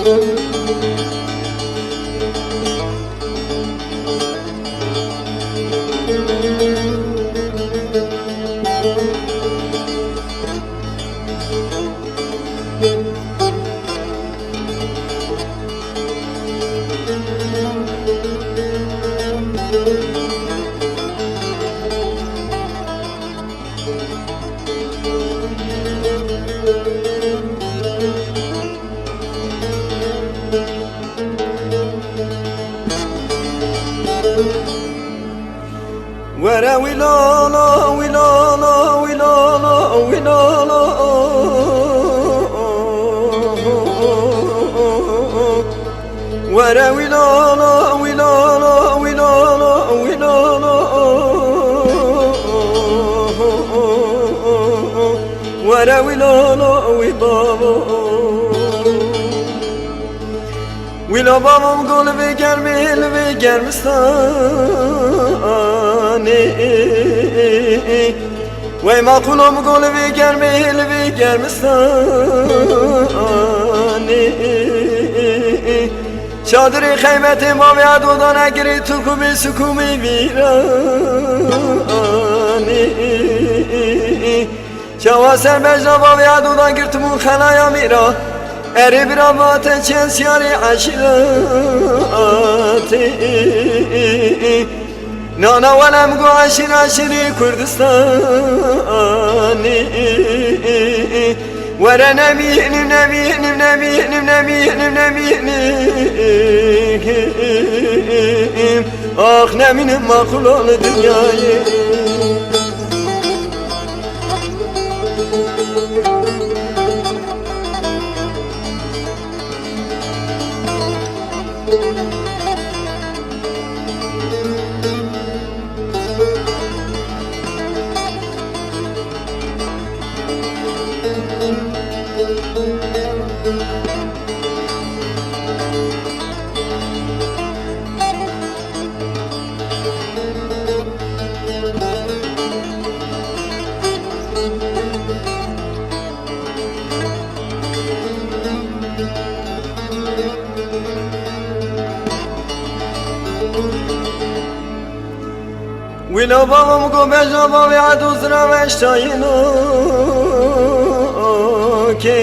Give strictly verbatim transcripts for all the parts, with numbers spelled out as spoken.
Were wî lala, wî lala, wî lala, wî lala. Were wî lala, wî lala, wî lala, wî lala. Were wî lala, wî baba. Wî la baba, min got li vê germê, li vê germistanê. Wey maqûlo, min got li vê germê, li vê germistanê. Çadirê xeybetê bavê Edo dane girê, tu ku bê sikumê vîranê. Çawa ser bejna bavê Edo da girtibûn xelaya mîra. Erê bira, va te çend siyarê eşîretê. Nana welem got eşîr eşîrê Kurdistanê. Were nemînim, nemînim, nemînim, nemînim, nemînim. Ax nemînim maqûlo li dinyayê. Wî la bava min got bejna bavê Edo zira veştayîno kê.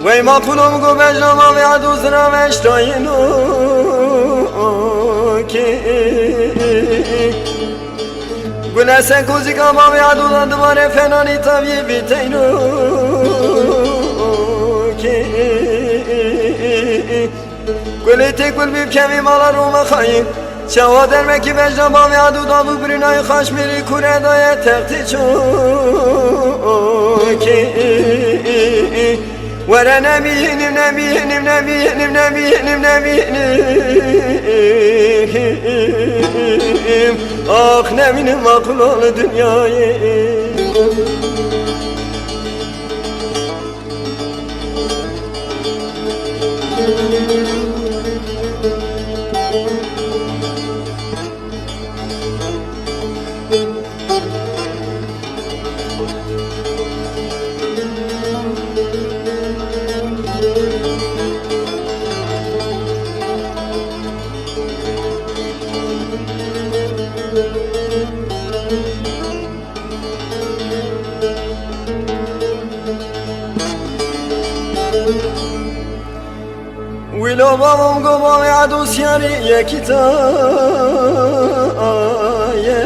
Wey maqûlo min got bejna bavê Edo zira veştayîno kê. Gule sen kozîka bavê Edo da dibare fenanî taviyê vîteyno kê. Gulê tê gul bî bi kevî mala Roma xayî. Çawa dermekî bejna bavê Edo da bû birînayê Xaşmêrî kure daye textê çokê. Were nemînim, nemînim, nemînim, nemînim, nemînim. Ax nemînim maqûlo li dinyayê. Wî lo bavê min got bavê Edo siyarê yekî daye.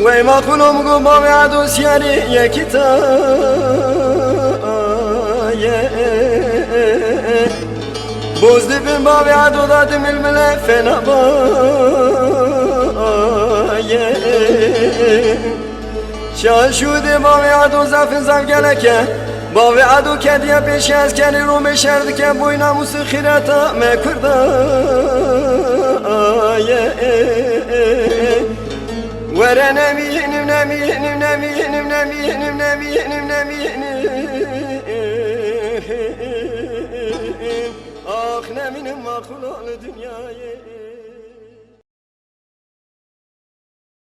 Wey maqûlo min got bavê Edo siyarê yekî daye. Bozdî bin bavê Edo da dimilmile fena baye. Şaşûdê bavê Edo zafin zaf gelek e. Bavê Edo kediye pêşê eskerê Romê şer dike boy namûsê xîreta me Kurda ye. Were nemînim, nemînim, nemînim. Ax nemînim maqûlo li dinyayê.